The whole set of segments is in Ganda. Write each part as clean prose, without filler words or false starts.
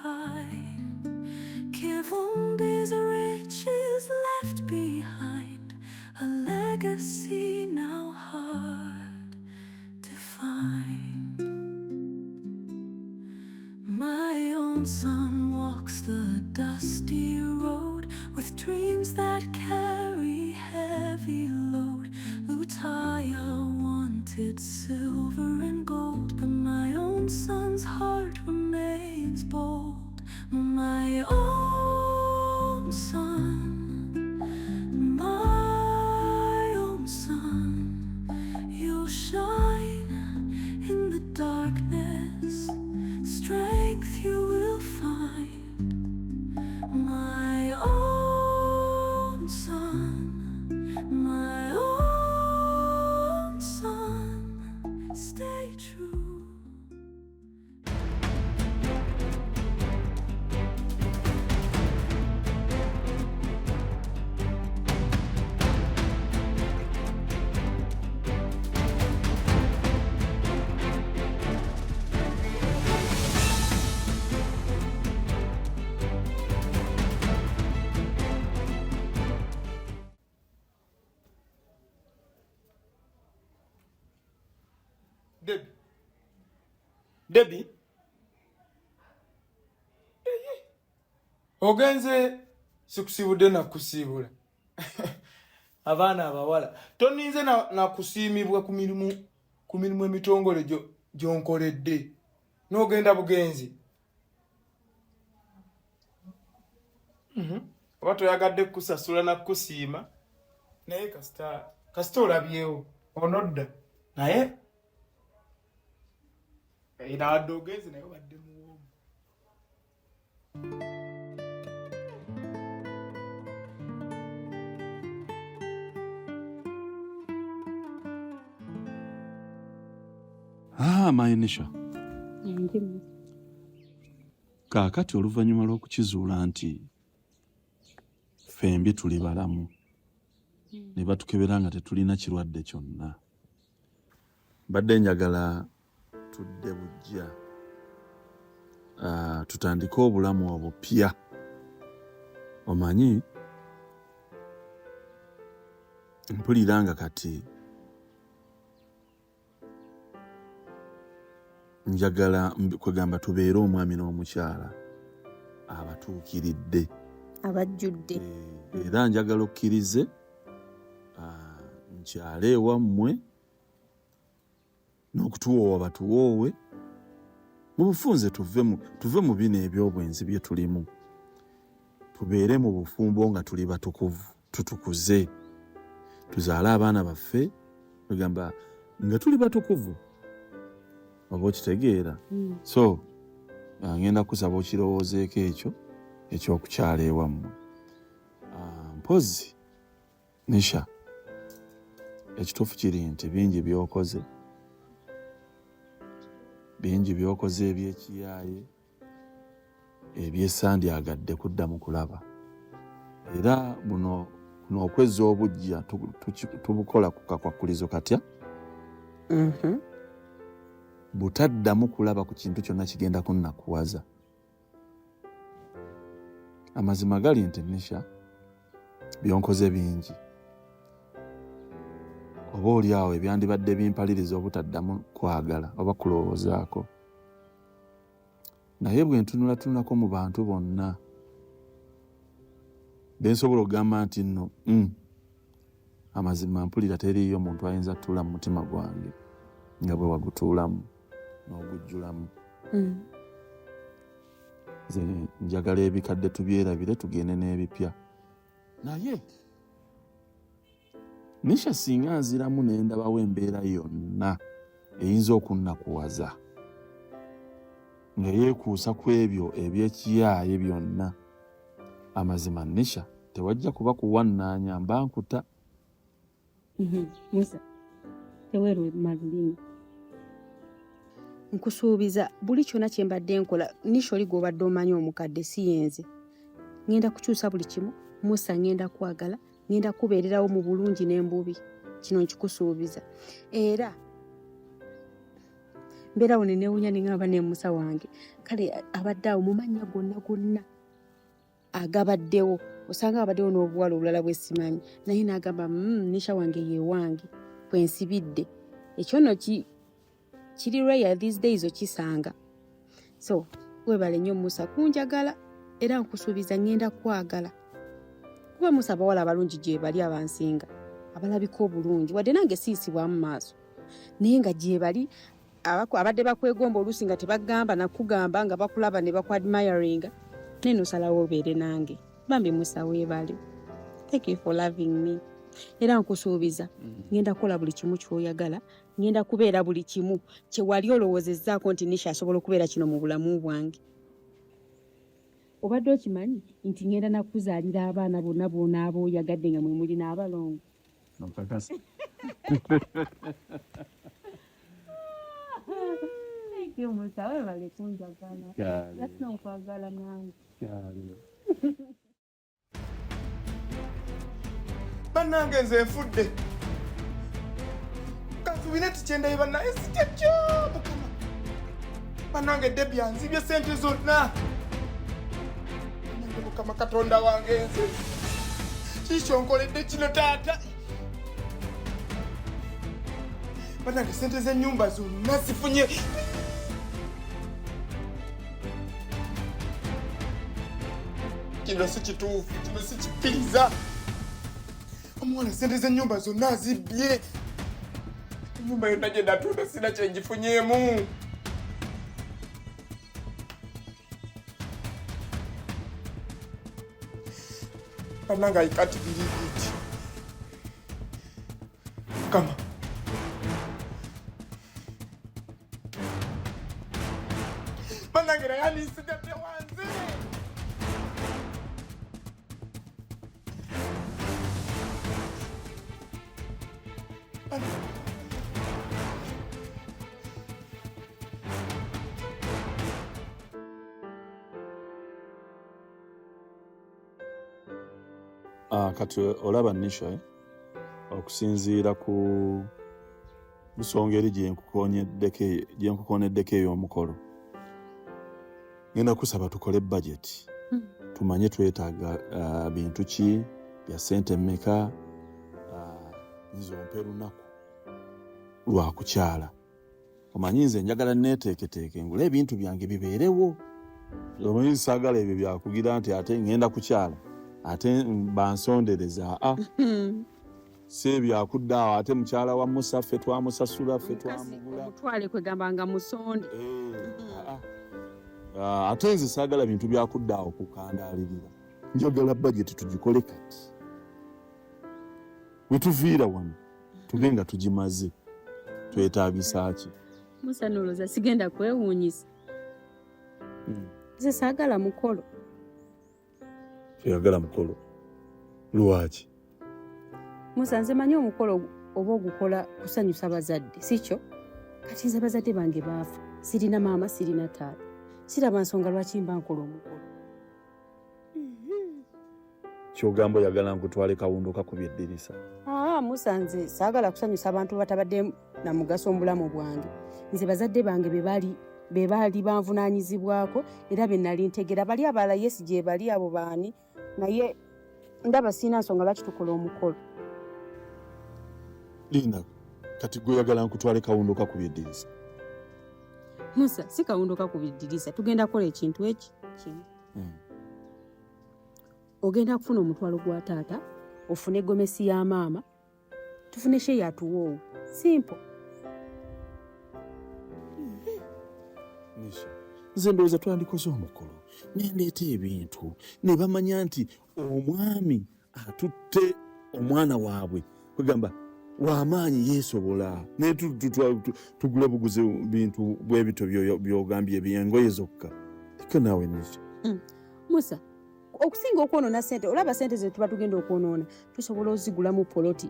high. Kivumbi's riches left behind, a legacy now hard to find. My own son walks the dusty road with dreams that carry heavy load. Lutaya wanted silver and gold, but my own son's heart remains bold. My own son, my own son, you'll shine in the darkness, strength you will find. My own son, my own son, stay true. Debbie. Debbie. Ogenze sikusiibudde nakusiibula. Abaana abawala toninze nakusiimibwa ku mirimu ku mirimu emitongole gyonkoledde n'ogenda bugenzi. Oba toyagadde kukusasula na kukusiima naye kasita kasita olabyewo onodda naye era ogenze naye obadde muwoomu. Ah, Mayinisha. Kaakati oluvannyuma lw'okukizuula nti ffembi tuli balamu ne batukebera nga tetulina kirwadde kyonna, mbadde njagala tudde buggya tutandike obulamu obupya. Omanyi mpulira nga kati njagala kwegamba tubeere omwami n'omukyala abatuukiridde abajjudde. Era njagala okkirize nkyale ewammwe n'okutuwoowa batuwoowe mu bufunze, tuve mu bino eby'obwenzi bye tulimu, tubeere mu bufumbo nga tuli batukuvu, tutukuze, tuzaale abaana baffe kwegamba nga tuli batukuvu, oba okitegeera? So ngenda kusaba okirowoozeeko ekyo ekyokukyala ewammwe. Mpozi Nisha, ekituufu kiri nti bingi by'okoze, bingi by'okoze ebyekiyaaye ebyesandyagadde kuddamu kulaba, era buno kuno okwezza obuggya tubukola ku kakwakkulizo katya? Butaddamu kulaba ku kintu kyonna kigenda kunnakuwaza. Amazima gali nti Nisha, byonkoze bingi oba oli awo ebyandibadde bimpaliriza obutaddamu kwagala oba kulowoozaako, naye bwe ntunulatunulako mu bantu bonna bensobola okugamba nti nno amazima mpulira teriiyo muntu ayinza tutuula mu mutima gwange nga bwe wagutuulamu n'ogujjulamu. Nze njagala ebikadde tubyerabire tugende n'ebipya. Naye Nisha, singa nziramu ne ndabawo embeera yonna eyinza okunnakuwaza nga yeekuusa ku ebyo eby'ekiyaaye byonna, amazima Nisha tewajja kuba kuwannaanya mba nkuta. Musa, teweeruma lulimi. Nkusuubiza buli kyonna kye mbadde nkola, Nisha oli gw'obadde omanyi omukadde si yenze. Ŋŋenda kukyusa buli kimu, Musa, ŋŋenda kwagala, ŋŋenda kubeererawo mu bulungi n'embubi. Kino nkikusuubiza. Era Mbeerawo ne neewunya ne ŋŋamba ne Musa wange kale abadde awo mu mannya gonna gonna agabaddewo, osanga abaddewo n'obuwala obulala bwe simanyi, naye n'agamba Nisha wange ye wange kwe nsibidde. Ekyo nno kiri rare these days okisanga. So weebale nnyo Musa kunjagala, era nkusuubiza ŋŋenda kwagala, kuba Musa abawala abalungi gye bali abansinga abalabika obulungi, wadde nange siisibwamu maaso, naye nga gye bali abadde bakwegomba oluusi nga tebagamba nakugamba, nga bakulaba ne bakuadmiringa, naye nosalawo obeere nange. Bambi Musa weebale, thank you for loving me. Era nkusuubiza ngenda kukola buli kimu ky'oyagala, ngenda kubeera buli kimu kye wali olowoozezzaako nti Nisha asobola okubeera kino mu bulamu bwange. Obadde okimanyi nti ngenda nakuzaalira abaana bonna b'onaaba oyagadde nga mwe muli n'abalongo? Okakasa? Thank you Musa, weebale kunjagala. Lwaki nkwagala nange. Bannange nze nfudde, kansubire nti kyendaye bannaye si kyekyo. Mukama, bannange Debi anzibye sente zonna. Bannange Mukama Katonda wange, nze kikyonkoledde kino taata. Bannange sente z'ennyumba zonna zifunye. Kino si kituufu, kino si kikkiriza. Omuwala sente z'ennyumba zonna azibbye. Ennyumba yonna gye natunda sina kyengifunyeemu. Bannange, I can't believe it. Mukama, bannange, naye anisigadde wanze. Kati olaba Nisha, eh? Okusinziira ku nsonga eri gyenkukoneddeko ey'omukolo, ngenda kusaba tukole budget, tumanye twetaaga bintu ki, bya ssente mmeka. Nze ompe lunaku lwa kukyala. Omanyi nze njagala neeteeketeeke, ngule ebintu byange bibeerewo. Omanyi saagala ebyo byakugira nti ate ngenda kukyala ate bansondereza. Aa, si ebyakudda awo ate mukyala wa Musa ffe twamusasula, ffe twamugula. Omutwale kwegamba nga musonde. Eh, aa. Ah, ate nze saagala bintu byakudda awo kukandaalirira. Njagala budget tugikole kati, wetuviira wano tube nga tugimaze. Twetaagisa ki? Musa, nolowooza sigenda kwewuunyisa? Nze saagala mukolo. Toyagala mukolo? Lwaki? Musa, nze manyi omukolo oba ogukola kusanyusa bazadde, si kyo? Kati nze bazadde bange baafa, sirina maama, sirina taata, siraba nsonga lwaki mba nkola omukolo. Kyogamba oyagala nkutwale kawundo kakubye eddirisa? Aa, Musa, nze saagala kusanyusa abantu batabadde na mugaso mu bulamu bwange. Nze bazadde bange be baali be baali banvunaanyizibwako era be nali ntegera. Bali abalala, yes, gye bali abo baani, naye ndaba sirina nsonga lwaki tukola omukolo. Linda, kati gwe oyagala nkutwale kawundo kakubye eddirisa? Musa, si kawundo kakubye eddirisa. Tugenda kukola ekintu eki kimu. Ogenda kufuna omutwalo gwa taata, ofune gomesi ya maama, tufune sheya atuwoowo. Simple. Nisha, nze ndowooza twandikoze omukolo nendeeta ebintu ne bamanya nti omwami atutte omwana waabwe, kwegamba wamaanyi, yeesobola, naye tugule buguze bintu bwebito byogambye ebyengoye zokka. Tika naawe, Nisha. Musa, okusinga okwonoona sente, olaba sente ze tuba tugenda okwonoona tusobola ozigulamu poloti,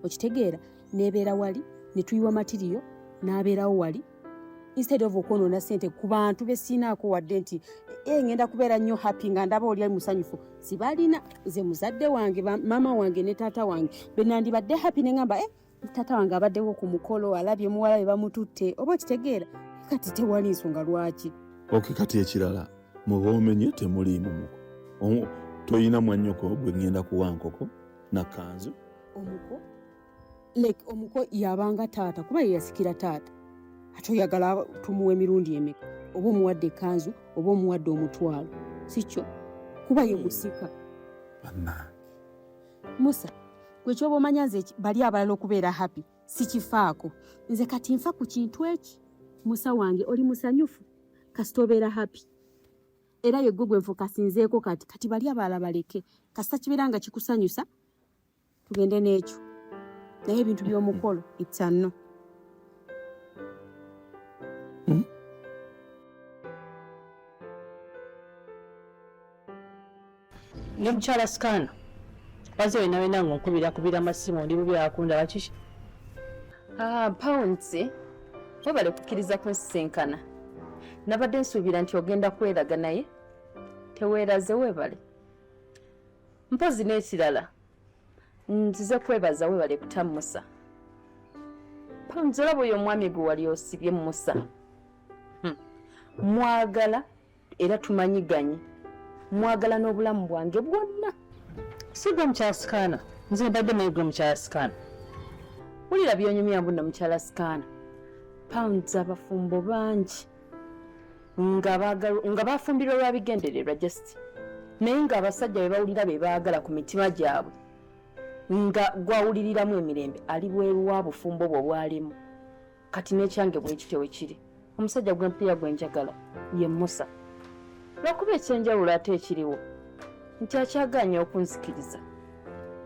okitegeera, nebeera wali ne tuyiwa material n'abeerawo wali, instead of okwonoona sente ku bantu besiinaako wadde nti ngenda kubeera nnyo happy nga ndaba oli musanyufu. Sibalina. Nze muzadde wange, maama wange ne taata wange benandibadde happy ne ngamba, taata wange abaddewo ku mukolo, alabye muwala we bamututte, oba okitegeera. Kati tewali nsonga lwaki. Ok, kati ekirala muboomenye temuliimu muko. Toyina mwannyoko gwe ŋŋenda kuwa nkoko na kkanzu? Omuko like omuko yabanga taata kuba ye yasikira taata, ate oyagala tumuwa emirundi emeka? Oba omuwadde ekkanzu oba omuwadde omutwalo, si kyo? Kuba ye musika. Bannange. Musa, gwe kyoba omanya nze bali abalala okubeera happy sikifaako. Nze kati nfa ku kintu eki. Musa wange oli musanyufu kasita obeera happy, era ye gwe nfokasinzeeko kati. Kati bali abalala baleke, kasita kibeera nga kikusanyusa tugende n'ekyo, naye ebintu by'omukolo it's a no. Ne mukyala Sikaana waze wena wena ng'onkubira kubira masimu, ndi bubi, akundaba kiki? Ah, Pounds, webale kukkiriza kunsisinkana. Nabadde nsuubira nti ogenda kweraga naye teweeraze, weebale. Mpozi n'ekirala, nzize kwebaza, webale kuta Musa. Pounds, olaba oyo omwami gwe wali osibye Musa. Mwagala era tumanyiganye. Mwagala n'obulamu bwange bwonna. Si gwe mukyala Sikaana? Nze mbadde naye gwe mukyala Sikaana. Wulira byonyumya mbu mukyala Sikaana. Pounds, abafumbo bangi nga bafumbirwa lwa bigendererwa just, naye ng'abasajja be bawulira be baagala ku mitima gyabwe, nga gwawuliriramu emirembe ali bweru wa bufumbo bwo bwalimu. Kati n'ekyange bwe kityo we kiri. Omusajja gwe mpulira gwe njagala ye Musa, lwakuba ekyenjawulo ate ekiriwo nti akyagaanye okunzikiriza,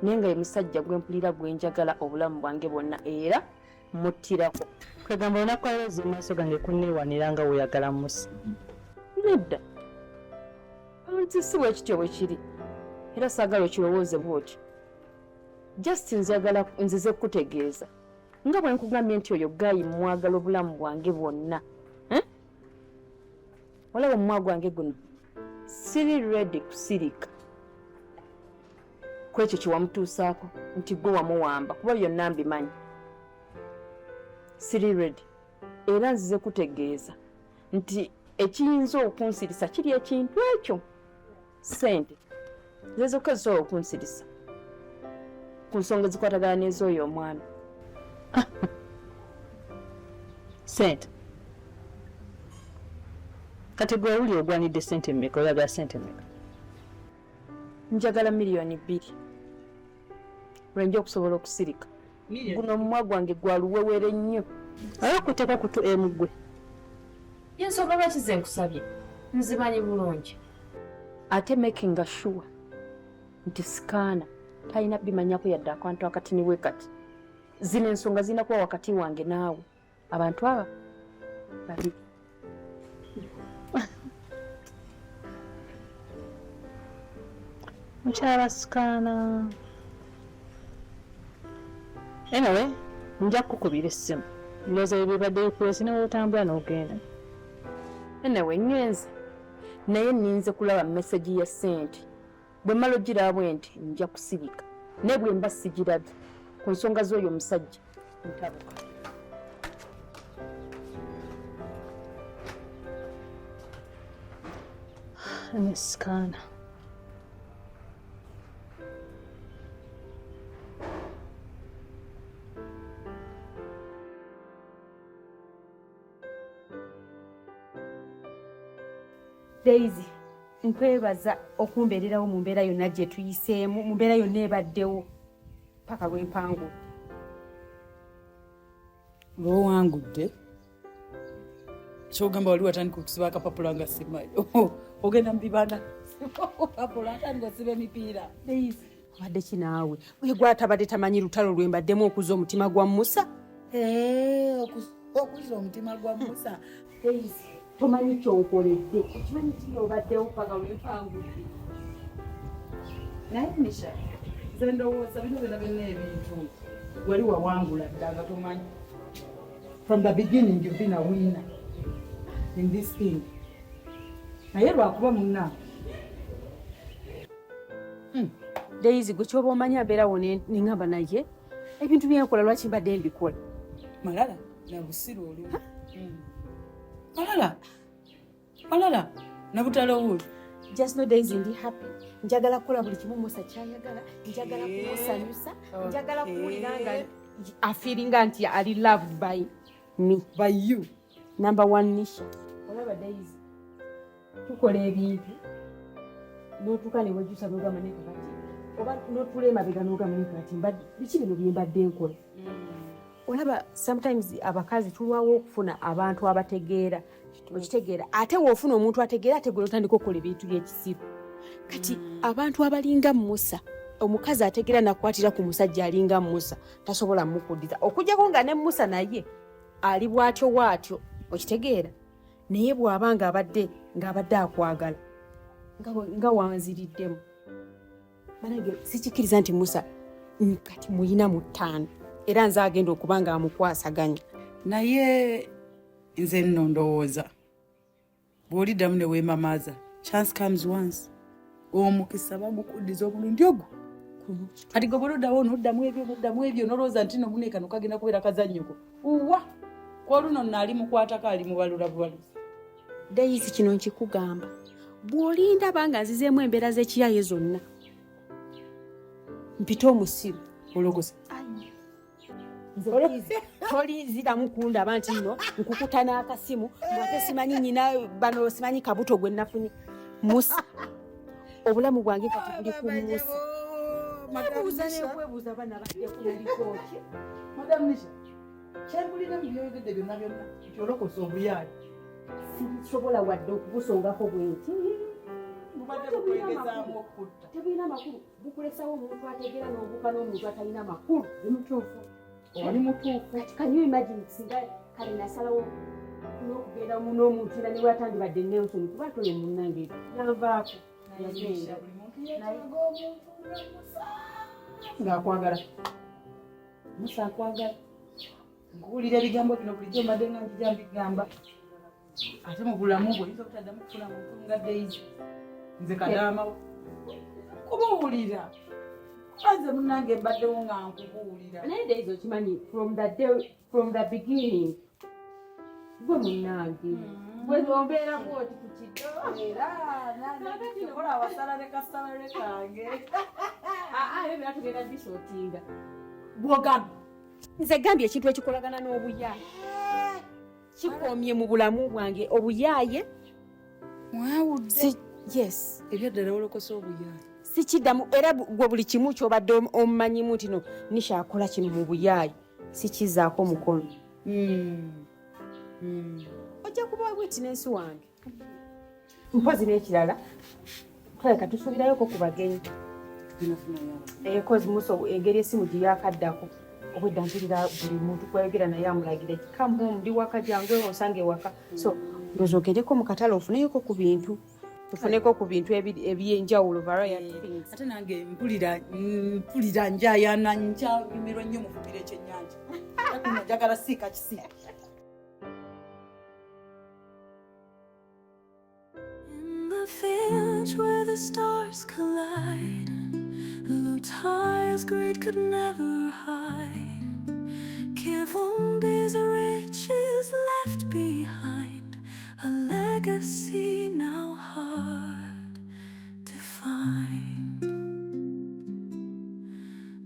naye nga ye musajja gwe mpulira gwe njagala obulamu bwange bwonna, era muttirako. Kwegamba olunaku lwaleero mu maaso gange kunneewanira nga weeyagala Musa? Nedda, nti si bwe kityo bwe kiri, era saagala okirowooze bw'otyo. Just nzagala nzize kukutegeeza nga bwe nkugambye nti oyo guy mwagala obulamu bwange bwonna, eh? Olaba omumwa gwange guno, siri ready kusirika ku ekyo kye wamutuusaako nti gwe wamuwamba, kuba byonna mbimanyi. Siri ready, era nzize kutegeeza nti ekiyinza okunsirisa kiri ekintu ekyo, ssente ze zokka zisobola okunsirisa ku nsonga ezikwatagana n'ez'oyo omwami. Sente? Kati gwe owuli ogwanidde sente mmeka? Oyagala sente mmeka? Njagala 2 miliyoni lwenja okusobola okusirika. Guno omumwa gwange gwa luwewere nnyo. Aye okuteeka kutu emugwe. Yensonga lwaki ze nkusabye nzimanyi bulungi, ate making sure nti Sikaana talina bimanyako yadde akantu akatini bwe kati. Zino ensonga zirina kuba wakati wange naawe, abantu aba babiri. Mukyala Sikaana, anyway nja kukukubira essimu. Ndowooza bye bibadde bikuleese ne wotambula n'ogenda. Anyway, ŋŋenze, naye nninze kulaba message ya ssente. Bwe mmala ogiraba bwe nti nja kusirika, naye bwe mba sigirabye ku nsonga z'oyo omusajja ntabuka. Ne Sikaana. Daisy, nkwebaza okumbeererawo mu mbeera yonna gye tuyiseemu, mu mbeera yonna ebaddewo paka lwempangudde. Lwowangudde kyogamba wali watandika okusiba akapapula nga simanyi ogenda mubibanda papula atandika osiba emipiira. Daisy, obadde kinaawe oyo gwatabadde tamanyi lutalo lwe mbaddemu okuza omutima gwa Musa. Okuzza omutima gwa Musa? Daisy, tomanyi kyonkoledde, okimanyi kino obaddewo paka lwempangudde. Naye Nisha, nze ndowooza bino byonna byonna ebintu wali wawangula dda nga tomanyi. From the beginning you've been a winner in this thing, naye lwakuba munna Daisy, gwe kyoba omanya mbeerawo neŋŋamba naye ebintu byenkola lwaki mbadde mbikola? Malala na busiru olumu. Malala malala nabutala owuli. Just no days ndi happy, njagala kukola buli kimu Musa kyayagala, njagala kumusanyusa, njagala kuwulira nga afeelinga nti ali loved by me. By you. Number one, Nisha, olaba Daisy, tukola ebintu n'otuuka ne wejjusa n'ogamba naye kakati, oba n'otuula emabega n'ogamba naye kakati biki bino bye mbadde nkola? Olaba sometimes abakazi tulwawo okufuna abantu abategeera, okitegeera? Ate woofuna omuntu ategeera, ate gwe otandika okukola ebintu by'ekisiru. Kati abantu abalinga Musa, omukazi ategeera nakwatira ku musajja alinga Musa tasobola mukuddiza, okuggyako nga ne Musa naye ali bw'atyo bw'atyo, okitegeera? Naye bw'aba ng'abadde akwagala nga wanziriddemu, banange sikikiriza nti Musa kati muyina mu 5 era nze agenda okuba nga amukwasaganya. Naye nze nno ndowooza bw'oliddamu ne weemamaaza, chance comes once, omukisa bagukuddiza omulundi ogwo. Kati gwe bwoloddawo noddamu ebyo, noddamu ebyo, nolowooza nti no muneekano kagenda kubeera kazannyoko uwa kwoluno nno ali mukwatako, ali mubalula bubaluzi. Daisy, kino nkikugamba, bw'olindaba nga nzizeemu embeera z'ekiyaye zonna, mpite omusiru. Olokose. Nze tolinziramu kundaba nti nno nkukuta n'akasimu ate simanyi nyina bano, simanyi kabuto gwe nafunye. Musa, obulamu bwange kati buli ku Musa. Nebuuza nekwebuuza, bana badde kunaliko ki? Madam Nisha, kyempulira mu byoyogedde byonna byonna nti olokose obuyaayi. Sisobola wadde okubusongako bwenti. Bubadde bukwegezaamu okutta. Tebulina makulu, bukulesawo omuntu ategeera n'obuuka n'omuntu atalina makulu. Oli mutuufu, oli mutuufu. Kati can you imagine singa kale nasalawo n'okugenda n'omuntu era ne bwatandibadde Nelson, kuba ate oyo munnange yanvaako. Nisha, buli muntu yeetaaga omuntu nga Musa ng'akwagala. Musa akwagala. Nkuwulira ebigambo bino bulijjo, mbadde nga njija mbigamba, ate mu bulamu bwe oyinza obutaddamu kufuna muntu nga Daisy. Nze kadaamawo kubuwulira, kuba nze munnange mbaddewo nga nkubuwulira. Naye Daisy, okimanyi from the day, from the beginning, gwe munnange gwe ombeera bwoti ku kiddo. Era kola awasalale kasalale kange. Ebyo byonna tugenda bisortinga. Bwogamba. Nze gambye ekintu ekikolagana n'obuyaaye kikomye mu bulamu bwange, obuyaaye. Mwawudde. Yes. Ebyaddala olokose obuyaaye. Sikiddamu era gwe buli kimu kyobadde omumanyimu nti no Nisha akola kino mu buyaaye, sikizaako mukono. Ojja kuba witness wange. Mpozi n'ekirala, tulabika tusuubirayoko ku bagenyi. Cause Musa engeri esimu gye yakaddako obwedda mpulira buli muntu gwayogera naye amulagira, "Come home, ndi waka, jangu osange ewaka." So ndowooza ogendeko mu katale ofuneyoko ku bintu, tufuneko ku bintu ebyenjawulo, variety things. Ate nange mpulira njayana, nkyanyumirwa nnyo mufumbira ekyennyanja. Ate kuno njagala siika kisiika. In the fields where the stars collide, Lutaya's greed could never hide. Kivumbi's riches left behind, a legacy now hard to find.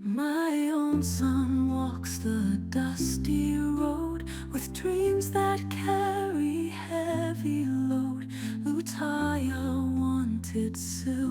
My own son walks the dusty road with dreams that carry heavy load. Lutaya wanted silver.